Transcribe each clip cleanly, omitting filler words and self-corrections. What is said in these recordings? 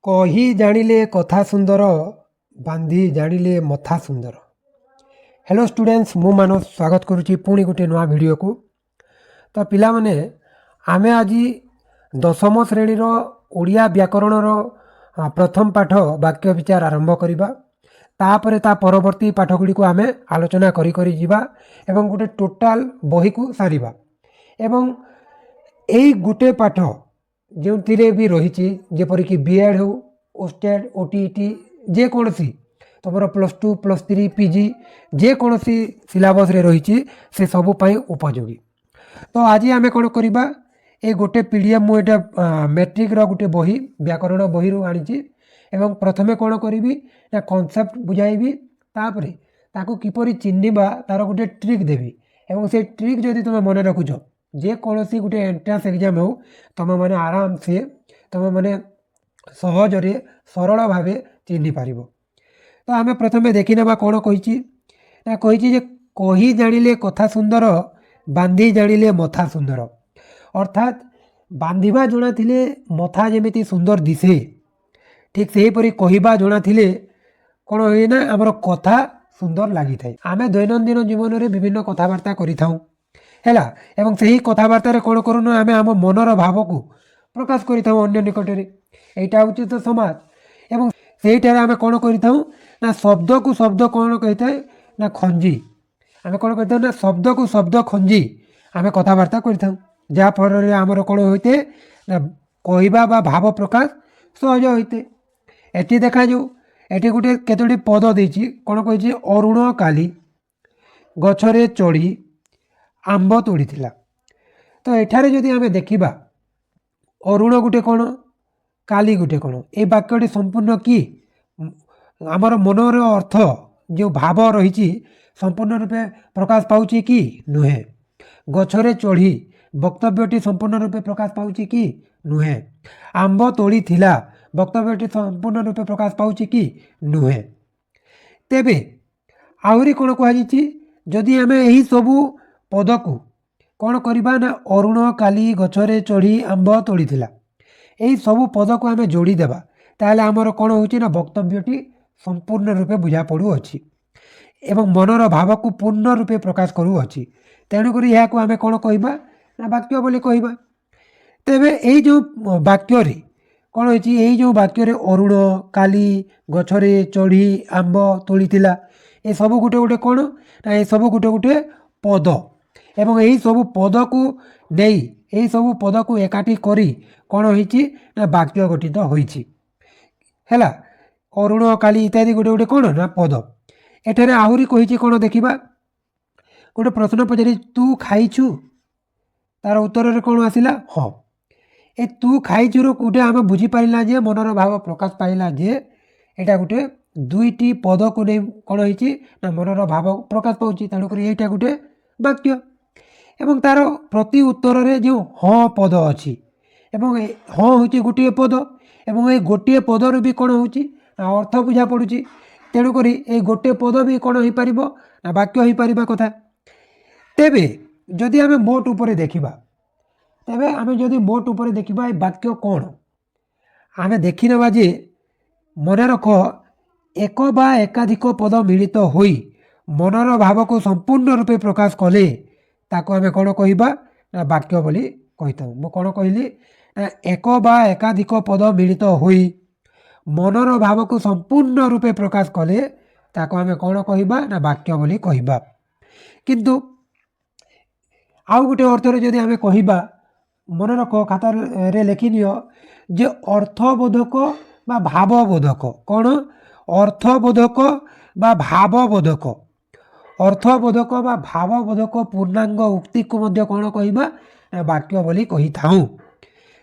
କହି ଜାଣିଲେ କଥା ସୁନ୍ଦର, ବାନ୍ଧି ଜାଣିଲେ ମଥା ସୁନ୍ଦର। ହ୍ୟାଲୋ ଷ୍ଟୁଡେଣ୍ଟସ୍, ମୁଁ ମାନସ ସ୍ୱାଗତ କରୁଛି ପୁଣି ଗୋଟେ ନୂଆ ଭିଡ଼ିଓକୁ। ତ ପିଲାମାନେ, ଆମେ ଆଜି ଦଶମ ଶ୍ରେଣୀର ଓଡ଼ିଆ ବ୍ୟାକରଣର ପ୍ରଥମ ପାଠ ବାକ୍ୟ ବିଚାର ଆରମ୍ଭ କରିବା। ତାପରେ ତା ପରବର୍ତ୍ତୀ ପାଠ ଗୁଡ଼ିକୁ ଆମେ ଆଲୋଚନା କରି କରି ଯିବା ଏବଂ ଗୋଟେ ଟୋଟାଲ ବହିକୁ ସାରିବା। ଏବଂ ଏଇ ଗୋଟେ ପାଠ ଯେଉଁଥିରେ ବି ରହିଛି, ଯେପରିକି ବି ଏଡ଼୍ ହେଉ, ଓଷ୍ଟେଟ୍, ଓଟିଇଟି, ଯେକୌଣସି ତୁମର +2, +3, ପିଜି, ଯେକୌଣସି ସିଲାବସ୍ରେ ରହିଛି, ସେ ସବୁ ପାଇଁ ଉପଯୋଗୀ। ତ ଆଜି ଆମେ କ'ଣ କରିବା? ଏ ଗୋଟେ ପିଡିଏଫ୍, ମୁଁ ଏଇଟା ମେଟ୍ରିକ୍ର ଗୋଟେ ବହି, ବ୍ୟାକରଣ ବହିରୁ ଆଣିଛି। ଏବଂ ପ୍ରଥମେ କ'ଣ କରିବି ନା କନସେପ୍ଟ ବୁଝାଇବି, ତାପରେ ତାକୁ କିପରି ଚିହ୍ନିବା ତା'ର ଗୋଟେ ଟ୍ରିକ୍ ଦେବି। ଏବଂ ସେଇ ଟ୍ରିକ୍ ଯଦି ତୁମେ ମନେ ରଖୁଛ, ଯେକୌଣସି ଗୋଟେ ଏଣ୍ଟ୍ରାନ୍ସ ଏକ୍ଜାମ୍ ହେଉ, ତୁମେମାନେ ଆରାମସେ, ତୁମେମାନେ ସହଜରେ ସରଳ ଭାବେ ଚିହ୍ନି ପାରିବ। ତ ଆମେ ପ୍ରଥମେ ଦେଖିନେବା କ'ଣ କହିଛି ନା, କହିଛି ଯେ କହି ଜାଣିଲେ କଥା ସୁନ୍ଦର, ବାନ୍ଧି ଜାଣିଲେ ମଥା ସୁନ୍ଦର। ଅର୍ଥାତ୍ ବାନ୍ଧିବା ଜଣାଥିଲେ ମଥା ଯେମିତି ସୁନ୍ଦର ଦିଶେ, ଠିକ୍ ସେହିପରି କହିବା ଜଣାଥିଲେ କ'ଣ ହୁଏ ନା ଆମର କଥା ସୁନ୍ଦର ଲାଗିଥାଏ। ଆମେ ଦୈନନ୍ଦିନ ଜୀବନରେ ବିଭିନ୍ନ କଥାବାର୍ତ୍ତା କରିଥାଉ, ହେଲା? ଏବଂ ସେହି କଥାବାର୍ତ୍ତାରେ କ'ଣ କରୁନା, ଆମେ ଆମ ମନର ଭାବକୁ ପ୍ରକାଶ କରିଥାଉ ଅନ୍ୟ ନିକଟରେ। ଏଇଟା ହେଉଛି ତ ସମାଜ। ଏବଂ ସେଇଟାରେ ଆମେ କ'ଣ କରିଥାଉ ନା ଶବ୍ଦକୁ ଶବ୍ଦ କ'ଣ କହିଥାଏ ନା ଖଞ୍ଜି, ଆମେ କ'ଣ କରିଥାଉ ନା ଶବ୍ଦକୁ ଶବ୍ଦ ଖଞ୍ଜି ଆମେ କଥାବାର୍ତ୍ତା କରିଥାଉ, ଯାହାଫଳରେ ଆମର କ'ଣ ହୋଇଥାଏ ନା କହିବା ବା ଭାବ ପ୍ରକାଶ ସହଜ ହୋଇଥାଏ। ଏଠି ଦେଖାଯାଉ, ଏଠି ଗୋଟେ କେତୋଟି ପଦ ଦେଇଛି। କ'ଣ କହିଛି? ଅରୁଣ କାଲି ଗଛରେ ଚଢ଼ି ଆମ୍ବ ତୋଳିଥିଲା। ତ ଏଠାରେ ଯଦି ଆମେ ଦେଖିବା, ଅରୁଣ ଗୋଟେ କ'ଣ, କାଲି ଗୋଟେ କ'ଣ? ଏ ବାକ୍ୟଟି ସମ୍ପୂର୍ଣ୍ଣ କି ଆମର ମନର ଅର୍ଥ ଯେଉଁ ଭାବ ରହିଛି, ସମ୍ପୂର୍ଣ୍ଣ ରୂପେ ପ୍ରକାଶ ପାଉଛି କି? ନୁହେଁ। ଗଛରେ ଚଢ଼ି ବକ୍ତବ୍ୟଟି ସମ୍ପୂର୍ଣ୍ଣ ରୂପେ ପ୍ରକାଶ ପାଉଛି କି? ନୁହେଁ। ଆମ୍ବ ତୋଳିଥିଲା ବକ୍ତବ୍ୟଟି ସମ୍ପୂର୍ଣ୍ଣ ରୂପେ ପ୍ରକାଶ ପାଉଛି କି? ନୁହେଁ। ତେବେ ଆହୁରି କ'ଣ କୁହାଯାଇଛି? ଯଦି ଆମେ ଏହି ସବୁ ପଦକୁ କ'ଣ କରିବା ନା ଅରୁଣ କାଲି ଗଛରେ ଚଢ଼ି ଆମ୍ବ ତୋଳିଥିଲା, ଏହି ସବୁ ପଦକୁ ଆମେ ଯୋଡ଼ିଦେବା, ତାହେଲେ ଆମର କ'ଣ ହେଉଛି ନା ବକ୍ତବ୍ୟଟି ସମ୍ପୂର୍ଣ୍ଣ ରୂପେ ବୁଝା ପଡ଼ୁଅଛି ଏବଂ ମନର ଭାବକୁ ପୂର୍ଣ୍ଣ ରୂପେ ପ୍ରକାଶ କରୁଅଛି। ତେଣୁକରି ଏହାକୁ ଆମେ କ'ଣ କହିବା ନା ବାକ୍ୟ ବୋଲି କହିବା। ତେବେ ଏଇ ଯେଉଁ ବାକ୍ୟରେ କ'ଣ ହେଇଛି? ଏଇ ଯେଉଁ ବାକ୍ୟରେ ଅରୁଣ କାଲି ଗଛରେ ଚଢ଼ି ଆମ୍ବ ତୋଳିଥିଲା, ଏସବୁ ଗୋଟେ ଗୋଟେ କ'ଣ ନା ଏସବୁ ଗୋଟେ ଗୋଟେ ପଦ। ଏବଂ ଏହି ସବୁ ପଦକୁ ନେଇ, ଏହି ସବୁ ପଦକୁ ଏକାଠି କରି କ'ଣ ହେଇଛି ନା ବାକ୍ୟ ଗଠିତ ହୋଇଛି, ହେଲା? ଅରୁଣ, କାଲି ଇତ୍ୟାଦି ଗୋଟେ ଗୋଟେ କ'ଣ ନା ପଦ। ଏଠାରେ ଆହୁରି କହିଛି କ'ଣ ଦେଖିବା। ଗୋଟେ ପ୍ରଶ୍ନ ପଚାରି, ତୁ ଖାଇଛୁ? ତାର ଉତ୍ତରରେ କ'ଣ ଆସିଲା? ହଁ। ଏ ତୁ ଖାଇଛୁର ଗୋଟେ ଆମେ ବୁଝିପାରିଲା ଯେ ମନର ଭାବ ପ୍ରକାଶ ପାଇଲା ଯେ ଏଇଟା ଗୋଟେ ଦୁଇଟି ପଦକୁ ନେଇ କ'ଣ ହେଇଛି ନା ମନର ଭାବ ପ୍ରକାଶ ପାଉଛି। ତେଣୁକରି ଏଇଟା ଗୋଟେ ବାକ୍ୟ। ଏବଂ ତାର ପ୍ରତି ଉତ୍ତରରେ ଯେଉଁ ହଁ ପଦ ଅଛି, ଏବଂ ଏ ହଁ ହେଉଛି ଗୋଟିଏ ପଦ, ଏବଂ ଏଇ ଗୋଟିଏ ପଦରୁ ବି କ'ଣ ହେଉଛି ନା ଅର୍ଥ ବୁଝା ପଡ଼ୁଛି। ତେଣୁକରି ଏଇ ଗୋଟିଏ ପଦ ବି କ'ଣ ହେଇପାରିବ ନା ବାକ୍ୟ ହେଇପାରିବା କଥା। ତେବେ ଯଦି ଆମେ ମୋଟ ଉପରେ ଦେଖିବା, ତେବେ ଆମେ ଯଦି ମୋଟ ଉପରେ ଦେଖିବା, ଏ ବାକ୍ୟ କ'ଣ ଆମେ ଦେଖିନେବା ଯେ ମନେ ରଖ, ଏକ ବା ଏକାଧିକ ପଦ ମିଳିତ ହୋଇ ମନର ଭାବକୁ ସମ୍ପୂର୍ଣ୍ଣ ରୂପେ ପ୍ରକାଶ କଲେ ତାକୁ ଆମେ କ'ଣ କହିବା ନା ବାକ୍ୟ ବୋଲି କହିଥାଉ। ମୁଁ କ'ଣ କହିଲି ନା ଏକ ବା ଏକାଧିକ ପଦ ମିଳିତ ହୋଇ ମନର ଭାବକୁ ସମ୍ପୂର୍ଣ୍ଣ ରୂପେ ପ୍ରକାଶ କଲେ ତାକୁ ଆମେ କ'ଣ କହିବା ନା ବାକ୍ୟ ବୋଲି କହିବା। କିନ୍ତୁ ଆଉ ଗୋଟେ ଅର୍ଥରେ ଯଦି ଆମେ କହିବା, ମନେ ରଖ, ଖାତାରେ ଲେଖିନିଅ ଯେ ଅର୍ଥବୋଧକ ବା ଭାବବୋଧକ। କ'ଣ? ଅର୍ଥବୋଧକ ବା ଭାବବୋଧକ। ଅର୍ଥବୋଧକ ବା ଭାବବୋଧକ ପୂର୍ଣ୍ଣାଙ୍ଗ ଉକ୍ତିକୁ ମଧ୍ୟ କ'ଣ କହିବା ନା ବାକ୍ୟ ବୋଲି କହିଥାଉ।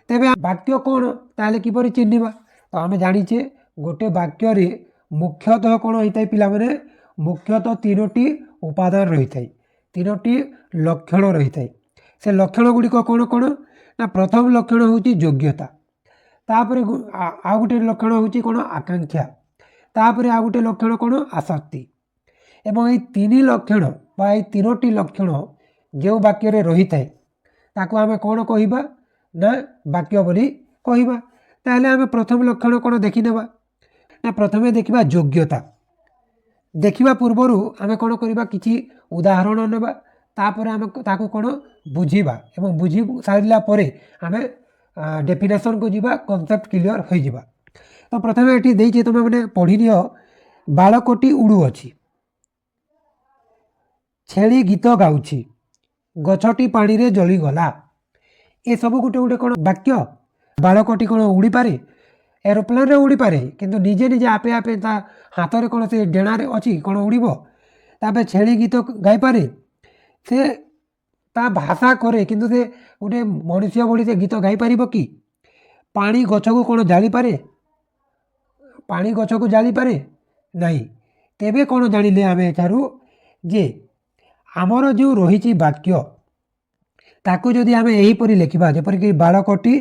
ତେବେ ବାକ୍ୟ କ'ଣ ତାହେଲେ କିପରି ଚିହ୍ନିବା? ତ ଆମେ ଜାଣିଛେ, ଗୋଟେ ବାକ୍ୟରେ ମୁଖ୍ୟତଃ କ'ଣ ହୋଇଥାଏ ପିଲାମାନେ? ମୁଖ୍ୟତଃ ତିନୋଟି ଉପାଦାନ ରହିଥାଏ, ତିନୋଟି ଲକ୍ଷଣ ରହିଥାଏ। ସେ ଲକ୍ଷଣ ଗୁଡ଼ିକ କ'ଣ କ'ଣ ନା ପ୍ରଥମ ଲକ୍ଷଣ ହେଉଛି ଯୋଗ୍ୟତା, ତାପରେ ଆଉ ଗୋଟେ ଲକ୍ଷଣ ହେଉଛି କ'ଣ? ଆକାଂକ୍ଷା। ତାପରେ ଆଉ ଗୋଟେ ଲକ୍ଷଣ କ'ଣ? ଆସକ୍ତି। ଏବଂ ଏଇ ତିନି ଲକ୍ଷଣ ବା ଏଇ ତିନୋଟି ଲକ୍ଷଣ ଯେଉଁ ବାକ୍ୟରେ ରହିଥାଏ, ତାକୁ ଆମେ କ'ଣ କହିବା ନା ବାକ୍ୟ ବୋଲି କହିବା। ତାହେଲେ ଆମେ ପ୍ରଥମ ଲକ୍ଷଣ କ'ଣ ଦେଖିନେବା ନା, ପ୍ରଥମେ ଦେଖିବା ଯୋଗ୍ୟତା। ଦେଖିବା ପୂର୍ବରୁ ଆମେ କ'ଣ କରିବା, କିଛି ଉଦାହରଣ ନେବା, ତାପରେ ଆମେ ତାକୁ କ'ଣ ବୁଝିବା ଏବଂ ବୁଝି ସାରିଲା ପରେ ଆମେ ଡେଫିନେସନ୍କୁ ଯିବା, କନସେପ୍ଟ କ୍ଲିଅର୍ ହୋଇଯିବା। ତ ପ୍ରଥମେ ଏଠି ଦେଇଛି, ତୁମେ ମାନେ ପଢ଼ିନିଅ। ବାଳକଟି ଉଡ଼ୁଅଛି, ଛେଳି ଗୀତ ଗାଉଛି, ଗଛଟି ପାଣିରେ ଜଳିଗଲା। ଏସବୁ ଗୋଟେ ଗୋଟେ କ'ଣ ବାକ୍ୟ? ବାଳକଟି କ'ଣ ଉଡ଼ିପାରେ? ଏରୋପ୍ଲେନ୍ରେ ଉଡ଼ିପାରେ, କିନ୍ତୁ ନିଜେ ନିଜେ ଆପେ ଆପେ ତା ହାତରେ କ'ଣ ସେ ଡେଣାରେ ଅଛି, କ'ଣ ଉଡ଼ିବ? ତାପରେ ଛେଳି ଗୀତ ଗାଇପାରେ? ସେ ତା ଭାଷା କରେ, କିନ୍ତୁ ସେ ଗୋଟେ ମନୁଷ୍ୟ ଭଳି ସେ ଗୀତ ଗାଇପାରିବ କି? ପାଣି ଗଛକୁ କ'ଣ ଜାଳିପାରେ? ପାଣି ଗଛକୁ ଜାଳିପାରେ ନାହିଁ। ତେବେ କ'ଣ ଜାଣିଲେ ଆମେ ଏଠାରୁ ଯେ ଆମର ଯେଉଁ ରହିଛି ବାକ୍ୟ, ତାକୁ ଯଦି ଆମେ ଏହିପରି ଲେଖିବା, ଯେପରିକି ବାଳକଟି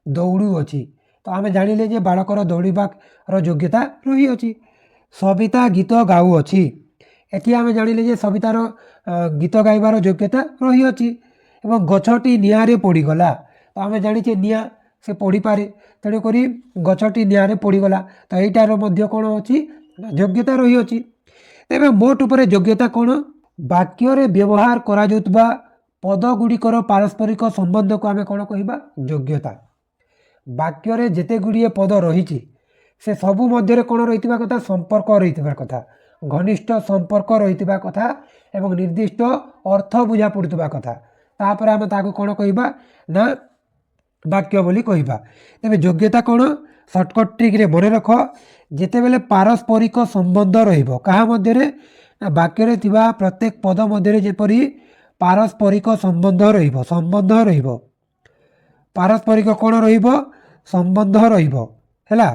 ଦୌଡ଼ୁଅଛି, ତ ଆମେ ଜାଣିଲେ ଯେ ବାଳକର ଦୌଡ଼ିବାର ଯୋଗ୍ୟତା ରହିଅଛି। ସବିତା ଗୀତ ଗାଉଅଛି, ଏଠି ଆମେ ଜାଣିଲେ ଯେ ସବିତାର ଗୀତ ଗାଇବାର ଯୋଗ୍ୟତା ରହିଅଛି। ଏବଂ ଗଛଟି ନିଆଁରେ ପୋଡ଼ିଗଲା, ତ ଆମେ ଜାଣିଛେ ନିଆଁ ସେ ପୋଡ଼ିପାରେ, ତେଣୁକରି ଗଛଟି ନିଆଁରେ ପୋଡ଼ିଗଲା, ତ ଏଇଟାର ମଧ୍ୟ କ'ଣ ଅଛି ନା ଯୋଗ୍ୟତା ରହିଅଛି। ତେବେ ମୋଟ ଉପରେ ଯୋଗ୍ୟତା କ'ଣ? ବାକ୍ୟରେ ବ୍ୟବହାର କରାଯାଉଥିବା ପଦ ଗୁଡ଼ିକର ପାରସ୍ପରିକ ସମ୍ବନ୍ଧକୁ ଆମେ କ'ଣ କହିବା? ଯୋଗ୍ୟତା। ବାକ୍ୟରେ ଯେତେ ଗୁଡ଼ିଏ ପଦ ରହିଛି, ସେ ସବୁ ମଧ୍ୟରେ କ'ଣ ରହିଥିବା କଥା? ସମ୍ପର୍କ ରହିଥିବା କଥା, ଘନିଷ୍ଠ ସମ୍ପର୍କ ରହିଥିବା କଥା ଏବଂ ନିର୍ଦ୍ଦିଷ୍ଟ ଅର୍ଥ ବୁଝା ପଡ଼ୁଥିବା କଥା। ତାପରେ ଆମେ ତାକୁ କ'ଣ କହିବା ନା ବାକ୍ୟ ବୋଲି କହିବା। ତେବେ ଯୋଗ୍ୟତା କ'ଣ? ସର୍ଟକଟ୍ ଟ୍ରିକ୍ରେ ମନେ ରଖ, ଯେତେବେଳେ ପାରସ୍ପରିକ ସମ୍ବନ୍ଧ ରହିବ, କାହା ମଧ୍ୟରେ ନା ବାକ୍ୟରେ ଥିବା ପ୍ରତ୍ୟେକ ପଦ ମଧ୍ୟରେ ଯେପରି ପାରସ୍ପରିକ ସମ୍ବନ୍ଧ ରହିବ, ସମ୍ବନ୍ଧ ରହିବ, ପାରସ୍ପରିକ କ'ଣ ରହିବ? ସମ୍ବନ୍ଧ ରହିବ। ହେଲା,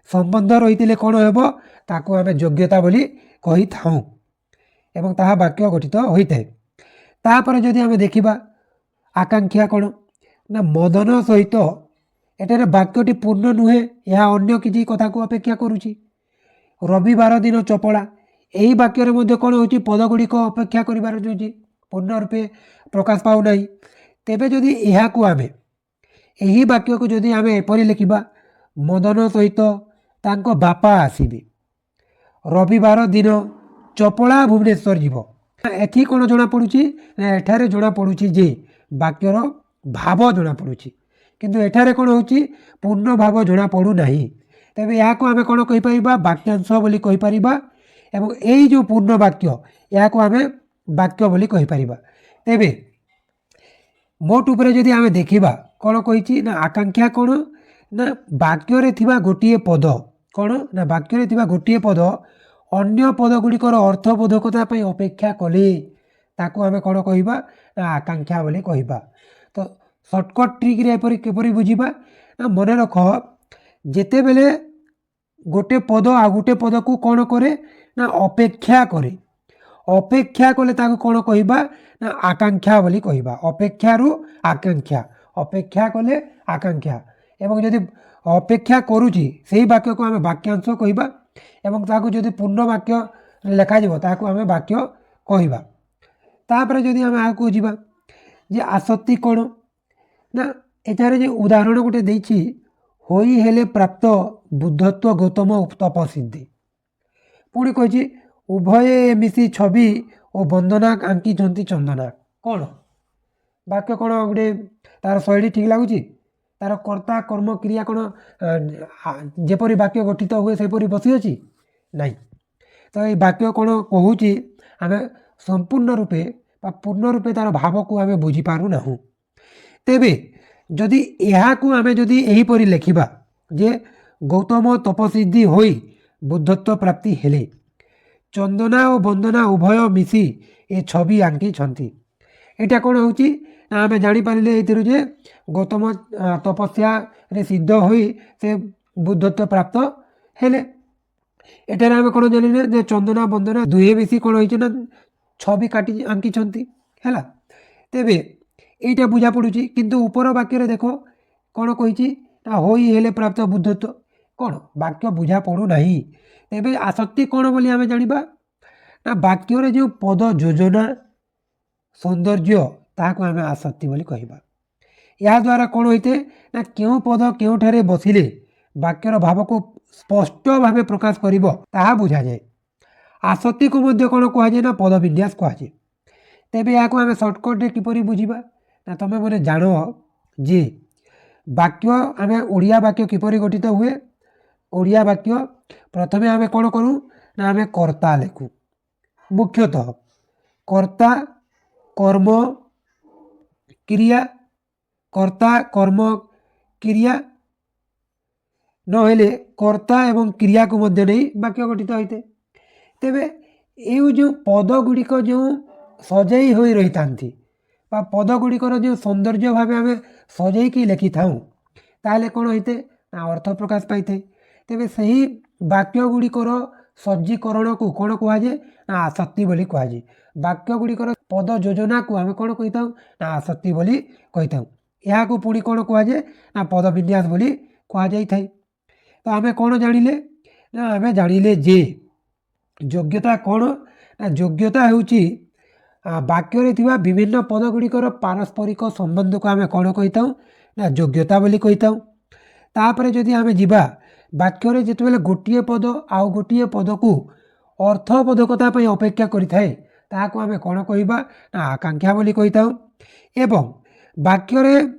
ସମ୍ବନ୍ଧ ରହିଥିଲେ କ'ଣ ହେବ? ତାକୁ ଆମେ ଯୋଗ୍ୟତା ବୋଲି କହିଥାଉଁ ଏବଂ ତାହା ବାକ୍ୟ ଗଠିତ ହୋଇଥାଏ। ତାପରେ ଯଦି ଆମେ ଦେଖିବା ଆକାଂକ୍ଷା କ'ଣ ନା, ମଦନ ସହିତ, ଏଠାରେ ବାକ୍ୟଟି ପୂର୍ଣ୍ଣ ନୁହେଁ, ଏହା ଅନ୍ୟ କିଛି କଥାକୁ ଅପେକ୍ଷା କରୁଛି। ରବିବାର ଦିନ ଚପଳା, ଏହି ବାକ୍ୟରେ ମଧ୍ୟ କ'ଣ ହେଉଛି? ପଦଗୁଡ଼ିକ ଅପେକ୍ଷା କରିବାର ହେଉଛି, ପୂର୍ଣ୍ଣ ରୂପେ ପ୍ରକାଶ ପାଉନାହିଁ। ତେବେ ଯଦି ଏହାକୁ ଆମେ, ଏହି ବାକ୍ୟକୁ ଯଦି ଆମେ ଏପରି ଲେଖିବା, ମଦନ ସହିତ ତାଙ୍କ ବାପା ଆସିବେ, ରବିବାର ଦିନ ଚପଳା ଭୁବନେଶ୍ୱର ଯିବ, ଏଠି କ'ଣ ଜଣାପଡ଼ୁଛି ନା, ଏଠାରେ ଜଣାପଡ଼ୁଛି ଯେ ବାକ୍ୟର ଭାବ ଜଣାପଡ଼ୁଛି, କିନ୍ତୁ ଏଠାରେ କ'ଣ ହେଉଛି? ପୂର୍ଣ୍ଣ ଭାବ ଜଣାପଡ଼ୁନାହିଁ। ତେବେ ଏହାକୁ ଆମେ କ'ଣ କହିପାରିବା? ବାକ୍ୟାଂଶ ବୋଲି କହିପାରିବା ଏବଂ ଏଇ ଯେଉଁ ପୂର୍ଣ୍ଣ ବାକ୍ୟ, ଏହାକୁ ଆମେ ବାକ୍ୟ ବୋଲି କହିପାରିବା। ତେବେ ମୋଟ ଉପରେ ଯଦି ଆମେ ଦେଖିବା, କ'ଣ କହିଛି ନା ଆକାଂକ୍ଷା କ'ଣ ନା ବାକ୍ୟରେ ଥିବା ଗୋଟିଏ ପଦ, କ'ଣ ନା ବାକ୍ୟରେ ଥିବା ଗୋଟିଏ ପଦ ଅନ୍ୟ ପଦ ଗୁଡ଼ିକର ଅର୍ଥବୋଧକତା ପାଇଁ ଅପେକ୍ଷା କଲେ ତାକୁ ଆମେ କ'ଣ କହିବା ନା ଆକାଂକ୍ଷା ବୋଲି କହିବା। ତ ସର୍ଟକଟ୍ ଟ୍ରିକ୍ରେ ଏପରି କିପରି ବୁଝିବା ନା, ମନେ ରଖ, ଯେତେବେଳେ ଗୋଟେ ପଦ ଆଉ ଗୋଟେ ପଦକୁ କ'ଣ କରେ ନା ଅପେକ୍ଷା କରେ, ଅପେକ୍ଷା କଲେ ତାକୁ କ'ଣ କହିବା ନା ଆକାଂକ୍ଷା ବୋଲି କହିବା। ଅପେକ୍ଷାରୁ ଆକାଂକ୍ଷା, ଅପେକ୍ଷା କଲେ ଆକାଂକ୍ଷା। ଏବଂ ଯଦି ଅପେକ୍ଷା କରୁଛି, ସେଇ ବାକ୍ୟକୁ ଆମେ ବାକ୍ୟାଂଶ କହିବା ଏବଂ ତାକୁ ଯଦି ପୂର୍ଣ୍ଣ ବାକ୍ୟ ଲେଖାଯିବ, ତାହାକୁ ଆମେ ବାକ୍ୟ କହିବା। ତାପରେ ଯଦି ଆମେ ଆଗକୁ ଯିବା ଯେ ଆସକ୍ତି କ'ଣ ନା, ଏଠାରେ ଯେ ଉଦାହରଣ ଗୋଟେ ଦେଇଛି, ହୋଇ ହେଲେ ପ୍ରାପ୍ତ ବୁଦ୍ଧତ୍ୱ ଗୌତମ ତପସିଦ୍ଧି। ପୁଣି କହିଛି, ଉଭୟେ ମିଶି ଛବି ଓ ବନ୍ଦନା ଆଙ୍କିଛନ୍ତି ଚନ୍ଦନା। କ'ଣ ବାକ୍ୟ? କ'ଣ ଗୋଟେ ତାର ଶୈଳୀ ଠିକ୍ ଲାଗୁଛି? ତାର କର୍ତ୍ତା, କର୍ମ, କ୍ରିୟା କ'ଣ ଯେପରି ବାକ୍ୟ ଗଠିତ ହୁଏ ସେପରି ବସିଅଛି? ନାହିଁ। ତ ଏଇ ବାକ୍ୟ କ'ଣ କହୁଛି, ଆମେ ସମ୍ପୂର୍ଣ୍ଣ ରୂପେ ବା ପୂର୍ଣ୍ଣ ରୂପେ ତାର ଭାବକୁ ଆମେ ବୁଝିପାରୁନାହୁଁ। ତେବେ ଯଦି ଏହାକୁ ଆମେ ଯଦି ଏହିପରି ଲେଖିବା ଯେ ଗୌତମ ତପସିଦ୍ଧି ହୋଇ ବୁଦ୍ଧତ୍ୱ ପ୍ରାପ୍ତି ହେଲେ, ଚନ୍ଦନା ଓ ବନ୍ଦନା ଉଭୟ ମିଶି ଏ ଛବି ଆଙ୍କିଛନ୍ତି, ଏଇଟା କ'ଣ ହେଉଛି ନା ଆମେ ଜାଣିପାରିଲେ ଏଇଥିରୁ ଯେ ଗୌତମ ତପସ୍ୟାରେ ସିଦ୍ଧ ହୋଇ ସେ ବୁଦ୍ଧତ୍ୱ ପ୍ରାପ୍ତ ହେଲେ। ଏଠାରେ ଆମେ କ'ଣ ଜାଣିଲେ ଯେ ଚନ୍ଦନା ବନ୍ଦନା ଦୁହେଁ ମିଶି କ'ଣ ହେଇଛି ନା ଛବି କାଟି ଆଙ୍କିଛନ୍ତି। ହେଲା, ତେବେ ଏଇଟା ବୁଝା ପଡ଼ୁଛି। କିନ୍ତୁ ଉପର ବାକ୍ୟରେ ଦେଖ କ'ଣ କହିଛି ନା ହୋଇ ହେଲେ ପ୍ରାପ୍ତ ବୁଦ୍ଧତ୍ୱ, କ'ଣ ବାକ୍ୟ ବୁଝା ପଡ଼ୁନାହିଁ। ତେବେ ଆସକ୍ତି କ'ଣ ବୋଲି ଆମେ ଜାଣିବା ନା ବାକ୍ୟରେ ଯେଉଁ ପଦ ଯୋଜନା ସୌନ୍ଦର୍ଯ୍ୟ, ତାହାକୁ ଆମେ ଆସକ୍ତି ବୋଲି କହିବା। ଏହାଦ୍ୱାରା କ'ଣ ହୋଇଥାଏ ନା କେଉଁ ପଦ କେଉଁଠାରେ ବସିଲେ ବାକ୍ୟର ଭାବକୁ ସ୍ପଷ୍ଟ ଭାବେ ପ୍ରକାଶ କରିବ ତାହା ବୁଝାଯାଏ। ଆସକ୍ତିକୁ ମଧ୍ୟ କ'ଣ କୁହାଯାଏ ନା ପଦବିନ୍ୟାସ କୁହାଯାଏ। ତେବେ ଏହାକୁ ଆମେ ସର୍ଟକଟ୍ରେ କିପରି ବୁଝିବା ନା ତୁମେ ମାନେ ଜାଣ ଯେ ବାକ୍ୟ, ଆମେ ଓଡ଼ିଆ ବାକ୍ୟ କିପରି ଗଠିତ ହୁଏ। ଓଡ଼ିଆ ବାକ୍ୟ ପ୍ରଥମେ ଆମେ କ'ଣ କରୁ ନା ଆମେ କର୍ତ୍ତା ଲେଖୁ। ମୁଖ୍ୟତଃ କର୍ତ୍ତା, କର୍ମ, କ୍ରିୟା। କର୍ତ୍ତା, କର୍ମ, କ୍ରିୟା ନହେଲେ କର୍ତ୍ତା ଏବଂ କ୍ରିୟାକୁ ମଧ୍ୟ ନେଇ ବାକ୍ୟ ଗଠିତ ହୋଇଥାଏ। ତେବେ ଏଇ ଯେଉଁ ପଦ ଗୁଡ଼ିକ ଯେଉଁ ସଜେଇ ହୋଇ ରହିଥାନ୍ତି ବା ପଦ ଗୁଡ଼ିକର ଯେଉଁ ସୌନ୍ଦର୍ଯ୍ୟ ଭାବେ ଆମେ ସଜେଇକି ଲେଖିଥାଉ, ତାହେଲେ କ'ଣ ହୋଇଥାଏ ନା ଅର୍ଥ ପ୍ରକାଶ ପାଇଥାଏ। ତେବେ ସେହି ବାକ୍ୟ ଗୁଡ଼ିକର ସଜ୍ଜୀକରଣକୁ କ'ଣ କୁହାଯାଏ ନା ଆସକ୍ତି ବୋଲି କୁହାଯାଏ। ବାକ୍ୟ ଗୁଡ଼ିକର ପଦ ଯୋଜନାକୁ ଆମେ କ'ଣ କହିଥାଉ ନା ଆସକ୍ତି ବୋଲି କହିଥାଉ। ଏହାକୁ ପୁଣି କ'ଣ କୁହାଯାଏ ନା ପଦବିନ୍ୟାସ ବୋଲି କୁହାଯାଇଥାଏ। ତ ଆମେ କ'ଣ ଜାଣିଲେ ନା ଆମେ ଜାଣିଲେ ଯେ ଯୋଗ୍ୟତା କ'ଣ ନା ଯୋଗ୍ୟତା ହେଉଛି ବାକ୍ୟରେ ଥିବା ବିଭିନ୍ନ ପଦ ଗୁଡ଼ିକର ପାରସ୍ପରିକ ସମ୍ବନ୍ଧକୁ ଆମେ କ'ଣ କହିଥାଉ ନା ଯୋଗ୍ୟତା ବୋଲି କହିଥାଉ। ତାପରେ ଯଦି ଆମେ ଯିବା, ବାକ୍ୟରେ ଯେତେବେଳେ ଗୋଟିଏ ପଦ ଆଉ ଗୋଟିଏ ପଦକୁ ଅର୍ଥବୋଧକତା ପାଇଁ ଅପେକ୍ଷା କରିଥାଏ, ତାହାକୁ ଆମେ କ'ଣ କହିବା ନା ଆକାଂକ୍ଷା ବୋଲି କହିଥାଉ। ଏବଂ ବାକ୍ୟରେ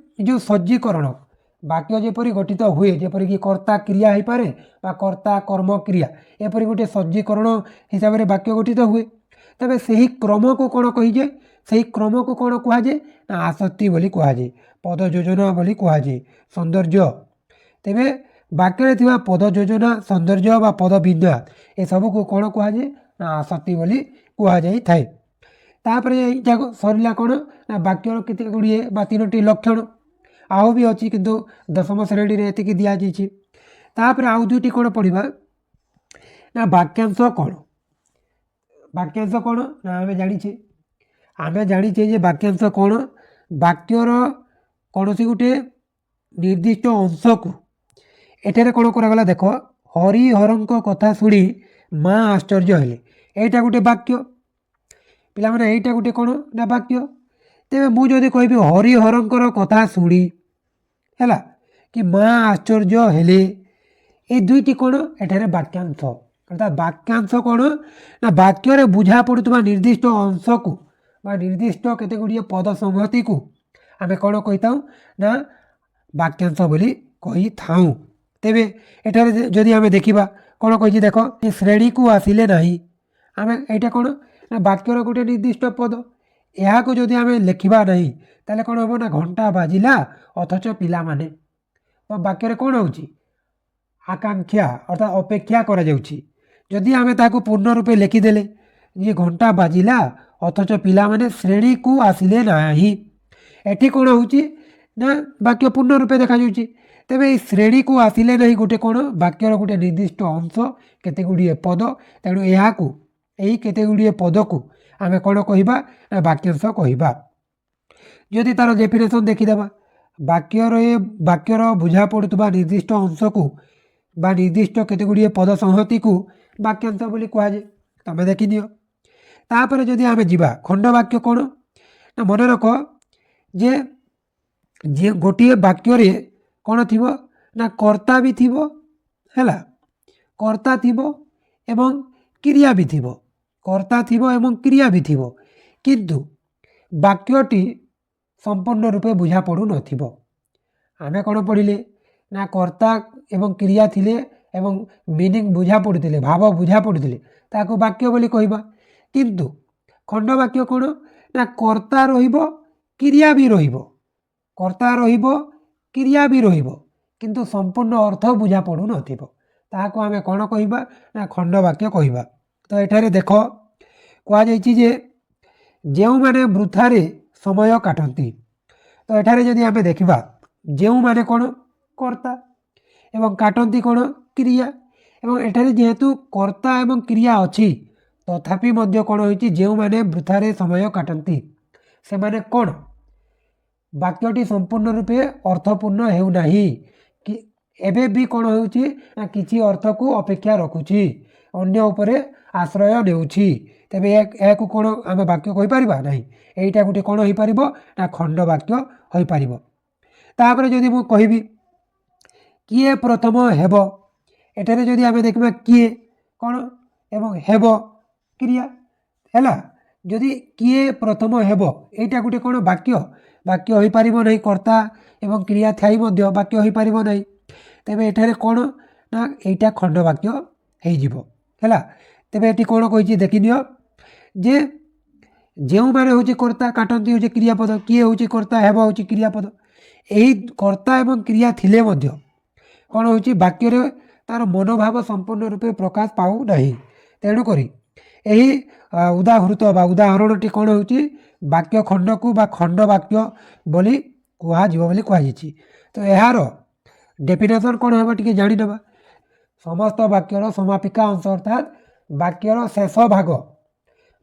ଯେଉଁ ସଜ୍ଜୀକରଣ, ବାକ୍ୟ ଯେପରି ଗଠିତ ହୁଏ, ଯେପରିକି କର୍ତ୍ତା କ୍ରିୟା ହେଇପାରେ ବା କର୍ତ୍ତା, କର୍ମ, କ୍ରିୟା, ଏପରି ଗୋଟିଏ ସଜ୍ଜୀକରଣ ହିସାବରେ ବାକ୍ୟ ଗଠିତ ହୁଏ। ତେବେ ସେହି କ୍ରମକୁ କ'ଣ କହିଯାଏ, ସେହି କ୍ରମକୁ କ'ଣ କୁହାଯାଏ ନା ଆସକ୍ତି ବୋଲି କୁହାଯାଏ, ପଦ ଯୋଜନା ବୋଲି କୁହାଯାଏ, ସୌନ୍ଦର୍ଯ୍ୟ। ତେବେ ବାକ୍ୟରେ ଥିବା ପଦ ଯୋଜନା, ସୌନ୍ଦର୍ଯ୍ୟ ବା ପଦ ବିନ୍ୟାସ, ଏସବୁକୁ କ'ଣ କୁହାଯାଏ ନା ଆସକ୍ତି ବୋଲି କୁହାଯାଇଥାଏ। ତାପରେ ଏଇଟା ସରିଲା କ'ଣ ନା ବାକ୍ୟର କେତେ ଗୁଡ଼ିଏ ବା ତିନୋଟି ଲକ୍ଷଣ। ଆଉ ବି ଅଛି, କିନ୍ତୁ ଦଶମ ଶ୍ରେଣୀରେ ଏତିକି ଦିଆଯାଇଛି। ତାପରେ ଆଉ ଦୁଇଟି କ'ଣ ପଢ଼ିବା ନା ବାକ୍ୟାଂଶ କ'ଣ। ବାକ୍ୟାଂଶ କ'ଣ ନା ଆମେ ଜାଣିଛେ ଯେ ବାକ୍ୟାଂଶ କ'ଣ। ବାକ୍ୟର କୌଣସି ଗୋଟିଏ ନିର୍ଦ୍ଦିଷ୍ଟ ଅଂଶକୁ। ଏଠାରେ କ'ଣ କରାଗଲା ଦେଖ, "ହରିହରଙ୍କ କଥା ଶୁଣି ମା ଆଶ୍ଚର୍ଯ୍ୟ ହେଲେ।" ଏଇଟା ଗୋଟେ ବାକ୍ୟ ପିଲାମାନେ। ଏଇଟା ଗୋଟେ କ'ଣ ନା ବାକ୍ୟ। ତେବେ ମୁଁ ଯଦି କହିବି "ହରିହରଙ୍କର କଥା ଶୁଣି" ହେଲା କି "ମା ଆଶ୍ଚର୍ଯ୍ୟ ହେଲେ", ଏ ଦୁଇଟି କ'ଣ ଏଠାରେ ବାକ୍ୟାଂଶ। ଅର୍ଥାତ୍ ବାକ୍ୟାଂଶ କ'ଣ ନା ବାକ୍ୟରେ ବୁଝା ପଡ଼ୁଥିବା ନିର୍ଦ୍ଦିଷ୍ଟ ଅଂଶକୁ ବା ନିର୍ଦ୍ଦିଷ୍ଟ କେତେ ଗୁଡ଼ିଏ ପଦ ସଂହତିକୁ ଆମେ କ'ଣ କହିଥାଉ ନା ବାକ୍ୟାଂଶ ବୋଲି କହିଥାଉ। ତେବେ ଏଠାରେ ଯଦି ଆମେ ଦେଖିବା, କ'ଣ କହିଛି ଦେଖ, "ଏ ଶ୍ରେଣୀକୁ ଆସିଲେ ନାହିଁ।" ଆମେ ଏଇଟା କ'ଣ ନା ବାକ୍ୟର ଗୋଟେ ନିର୍ଦ୍ଦିଷ୍ଟ ପଦ। ଏହାକୁ ଯଦି ଆମେ ଲେଖିବା ନାହିଁ, ତାହେଲେ କ'ଣ ହେବ ନା ଘଣ୍ଟା ବାଜିଲା ଅଥଚ ପିଲାମାନେ। ତ ବାକ୍ୟରେ କ'ଣ ହେଉଛି? ଆକାଂକ୍ଷା, ଅର୍ଥାତ୍ ଅପେକ୍ଷା କରାଯାଉଛି। ଯଦି ଆମେ ତାହାକୁ ପୂର୍ଣ୍ଣ ରୂପେ ଲେଖିଦେଲେ ଯେ ଘଣ୍ଟା ବାଜିଲା ଅଥଚ ପିଲାମାନେ ଶ୍ରେଣୀକୁ ଆସିଲେ ନାହିଁ, ଏଠି କ'ଣ ହେଉଛି ନା ବାକ୍ୟ ପୂର୍ଣ୍ଣ ରୂପେ ଦେଖାଯାଉଛି। ତେବେ ଏଇ ଶ୍ରେଣୀକୁ ଆସିଲେ ନାହିଁ ଗୋଟେ କ'ଣ ବାକ୍ୟର ଗୋଟେ ନିର୍ଦ୍ଦିଷ୍ଟ ଅଂଶ, କେତେ ଗୁଡ଼ିଏ ପଦ। ତେଣୁ ଏହାକୁ, ଏଇ କେତେ ଗୁଡ଼ିଏ ପଦକୁ ଆମେ କ'ଣ କହିବା ନା ବାକ୍ୟାଂଶ କହିବା। ଯଦି ତା'ର ଡେଫିନେସନ୍ ଦେଖିଦେବା, ବାକ୍ୟର ବୁଝା ପଡ଼ୁଥିବା ନିର୍ଦ୍ଦିଷ୍ଟ ଅଂଶକୁ ବା ନିର୍ଦ୍ଦିଷ୍ଟ କେତେ ଗୁଡ଼ିଏ ପଦ ସଂହତିକୁ ବାକ୍ୟାଂଶ ବୋଲି କୁହାଯାଏ। ତମେ ଦେଖିନିଅ। ତାପରେ ଯଦି ଆମେ ଯିବା, ଖଣ୍ଡବାକ୍ୟ କ'ଣ ନା ମନେ ରଖ ଯେ ଗୋଟିଏ ବାକ୍ୟରେ କ'ଣ ଥିବ ନା କର୍ତ୍ତା ବି ଥିବ, ହେଲା, କର୍ତ୍ତା ଥିବ ଏବଂ କ୍ରିୟା ବି ଥିବ। କର୍ତ୍ତା ଥିବ ଏବଂ କ୍ରିୟା ବି ଥିବ, କିନ୍ତୁ ବାକ୍ୟଟି ସମ୍ପୂର୍ଣ୍ଣ ରୂପେ ବୁଝା ପଡ଼ୁନଥିବ। ଆମେ କ'ଣ ପଢ଼ିଲେ ନା କର୍ତ୍ତା ଏବଂ କ୍ରିୟା ଥିଲେ ଏବଂ ମିନିଂ ବୁଝା ପଡ଼ୁଥିଲେ, ଭାବ ବୁଝା ପଡ଼ୁଥିଲେ, ତାକୁ ବାକ୍ୟ ବୋଲି କହିବା। କିନ୍ତୁ ଖଣ୍ଡବାକ୍ୟ କ'ଣ ନା କର୍ତ୍ତା ରହିବ, କ୍ରିୟା ବି ରହିବ। କର୍ତ୍ତା ରହିବ, କ୍ରିୟା ବି ରହିବ, କିନ୍ତୁ ସମ୍ପୂର୍ଣ୍ଣ ଅର୍ଥ ବୁଝା ପଡ଼ୁନଥିବ। ତାହାକୁ ଆମେ କ'ଣ କହିବା ନା ଖଣ୍ଡବାକ୍ୟ କହିବା। ତ ଏଠାରେ ଦେଖ, କୁହାଯାଇଛି ଯେ ଯେଉଁମାନେ ବୃଥାରେ ସମୟ କାଟନ୍ତି। ତ ଏଠାରେ ଯଦି ଆମେ ଦେଖିବା, ଯେଉଁମାନେ କ'ଣ କର୍ତ୍ତା ଏବଂ କାଟନ୍ତି କ'ଣ କ୍ରିୟା। ଏବଂ ଏଠାରେ ଯେହେତୁ କର୍ତ୍ତା ଏବଂ କ୍ରିୟା ଅଛି, ତଥାପି ମଧ୍ୟ କ'ଣ ହୋଇଛି? ଯେଉଁମାନେ ବୃଥାରେ ସମୟ କାଟନ୍ତି ସେମାନେ କ'ଣ, ବାକ୍ୟଟି ସମ୍ପୂର୍ଣ୍ଣ ରୂପେ ଅର୍ଥପୂର୍ଣ୍ଣ ହେଉନାହିଁ କି ଏବେ ବି କ'ଣ ହେଉଛି ନା କିଛି ଅର୍ଥକୁ ଅପେକ୍ଷା ରଖୁଛି, ଅନ୍ୟ ଉପରେ ଆଶ୍ରୟ ନେଉଛି। ତେବେ ଏହାକୁ କ'ଣ ଆମେ ବାକ୍ୟ କହିପାରିବା ନାହିଁ। ଏଇଟା ଗୋଟେ କ'ଣ ହୋଇପାରିବ ନା ଖଣ୍ଡ ବାକ୍ୟ ହୋଇପାରିବ। ତାପରେ ଯଦି ମୁଁ କହିବି କିଏ ପ୍ରଥମ ହେବ, ଏଠାରେ ଯଦି ଆମେ ଦେଖିବା କିଏ କ'ଣ ଏବଂ ହେବ କ୍ରିୟା ହେଲା। ଯଦି କିଏ ପ୍ରଥମ ହେବ, ଏଇଟା ଗୋଟେ କ'ଣ ବାକ୍ୟ? ବାକ୍ୟ ହୋଇପାରିବ ନାହିଁ। କର୍ତ୍ତା ଏବଂ କ୍ରିୟା ଥାଇ ମଧ୍ୟ ବାକ୍ୟ ହୋଇପାରିବ ନାହିଁ। ତେବେ ଏଠାରେ କ'ଣ ନା ଏଇଟା ଖଣ୍ଡ ବାକ୍ୟ ହେଇଯିବ। ହେଲା, ତେବେ ଏଠି କ'ଣ କହିଛି ଦେଖିନିଅ ଯେ ଯେଉଁମାନେ ହେଉଛି କର୍ତ୍ତା, କାଟନ୍ତି ହେଉଛି କ୍ରିୟାପଦ, କିଏ ହେଉଛି କର୍ତ୍ତା, ହେବ ହେଉଛି କ୍ରିୟାପଦ। ଏହି କର୍ତ୍ତା ଏବଂ କ୍ରିୟା ଥିଲେ ମଧ୍ୟ କ'ଣ ହେଉଛି, ବାକ୍ୟରେ ତା'ର ମନୋଭାବ ସମ୍ପୂର୍ଣ୍ଣ ରୂପେ ପ୍ରକାଶ ପାଉନାହିଁ। ତେଣୁକରି ଏହି ଉଦାହୃତ ବା ଉଦାହରଣଟି କ'ଣ ହେଉଛି, ବାକ୍ୟ ଖଣ୍ଡକୁ ବା ଖଣ୍ଡ ବାକ୍ୟ ବୋଲି କୁହାଯିବ ବୋଲି କୁହାଯାଇଛି। ତ ଏହାର ଡେଫିନେସନ୍ କ'ଣ ହେବ ଟିକେ ଜାଣିନେବା। ସମସ୍ତ ବାକ୍ୟର ସମାପିକା ଅଂଶ, ଅର୍ଥାତ୍ ବାକ୍ୟର ଶେଷ ଭାଗ,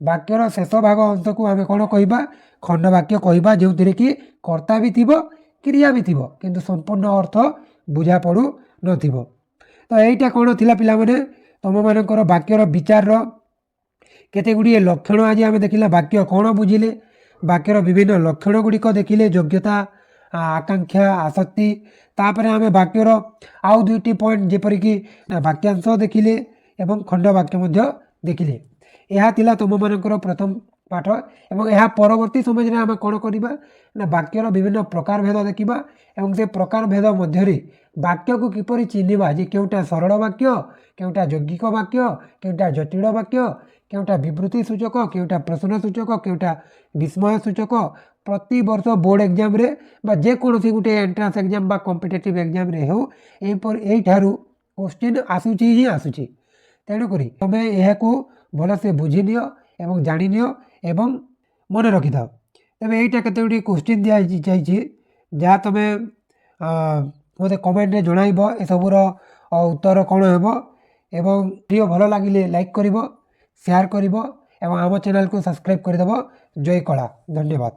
ବାକ୍ୟର ଶେଷ ଭାଗ ଅଂଶକୁ ଆମେ କ'ଣ କହିବା? ଖଣ୍ଡ ବାକ୍ୟ କହିବା, ଯେଉଁଥିରେ କି କର୍ତ୍ତା ବି ଥିବ, କ୍ରିୟା ବି ଥିବ, କିନ୍ତୁ ସମ୍ପୂର୍ଣ୍ଣ ଅର୍ଥ ବୁଝା ପଡ଼ୁନଥିବ। ତ ଏଇଟା କ'ଣ ଥିଲା ପିଲାମାନେ, ତୁମମାନଙ୍କର ବାକ୍ୟର ବିଚାରର କେତେ ଗୁଡ଼ିଏ ଲକ୍ଷଣ ଆଜି ଆମେ ଦେଖିଲେ। ବାକ୍ୟ କ'ଣ ବୁଝିଲେ, ବାକ୍ୟର ବିଭିନ୍ନ ଲକ୍ଷଣ ଗୁଡ଼ିକ ଦେଖିଲେ, ଯୋଗ୍ୟତା, ଆକାଂକ୍ଷା, ଆସକ୍ତି। ତାପରେ ଆମେ ବାକ୍ୟର ଆଉ ଦୁଇଟି ପଏଣ୍ଟ ଯେପରିକି ବାକ୍ୟାଂଶ ଦେଖିଲେ ଏବଂ ଖଣ୍ଡ ବାକ୍ୟ ମଧ୍ୟ ଦେଖିଲେ। ଏହା ଥିଲା ତୁମମାନଙ୍କର ପ୍ରଥମ ପାଠ ଏବଂ ଏହା ପରବର୍ତ୍ତୀ ସମୟରେ ଆମେ କ'ଣ କରିବା ନା ବାକ୍ୟର ବିଭିନ୍ନ ପ୍ରକାର ଭେଦ ଦେଖିବା ଏବଂ ସେ ପ୍ରକାର ଭେଦ ମଧ୍ୟରେ ବାକ୍ୟକୁ କିପରି ଚିହ୍ନିବା ଯେ କେଉଁଟା ସରଳ ବାକ୍ୟ, କେଉଁଟା ଯୌଗିକ ବାକ୍ୟ, କେଉଁଟା ଜଟିଳ ବାକ୍ୟ, କେଉଁଟା ବିବୃତ୍ତି ସୂଚକ, କେଉଁଟା ପ୍ରଶ୍ନ ସୂଚକ, କେଉଁଟା ବିସ୍ମୟ ସୂଚକ। ପ୍ରତିବର୍ଷ ବୋର୍ଡ଼ ଏକ୍ଜାମ୍ରେ ବା ଯେକୌଣସି ଗୋଟେ ଏଣ୍ଟ୍ରାନ୍ସ ଏକ୍ଜାମ୍ ବା କମ୍ପିଟେଟିଭ୍ ଏକ୍ଜାମ୍ରେ ହେଉ, ଏହିପରି ଏଇଠାରୁ କୋଶ୍ଚିନ୍ ଆସୁଛି ହିଁ ଆସୁଛି। ତେଣୁକରି ତୁମେ ଏହାକୁ ଭଲସେ ବୁଝିନିଅ ଏବଂ ଜାଣିନିଅ ଏବଂ ମନେ ରଖିଥାଅ। ତେବେ ଏଇଟା କେତେ ଗୁଡ଼ିଏ କୋଶ୍ଚିନ୍ ଦିଆଯାଇଛି, ଯାହା ତୁମେ ମୋତେ କମେଣ୍ଟରେ ଜଣାଇବ ଏସବୁର ଉତ୍ତର କ'ଣ ହେବ। ଏବଂ ଭିଡ଼ିଓ ଭଲ ଲାଗିଲେ ଲାଇକ୍ କରିବ, ସେୟାର କରିବ ଏବଂ ଆମ ଚ୍ୟାନେଲକୁ ସବସ୍କ୍ରାଇବ୍ କରିଦେବ। ଜୟ କଳା, ଧନ୍ୟବାଦ।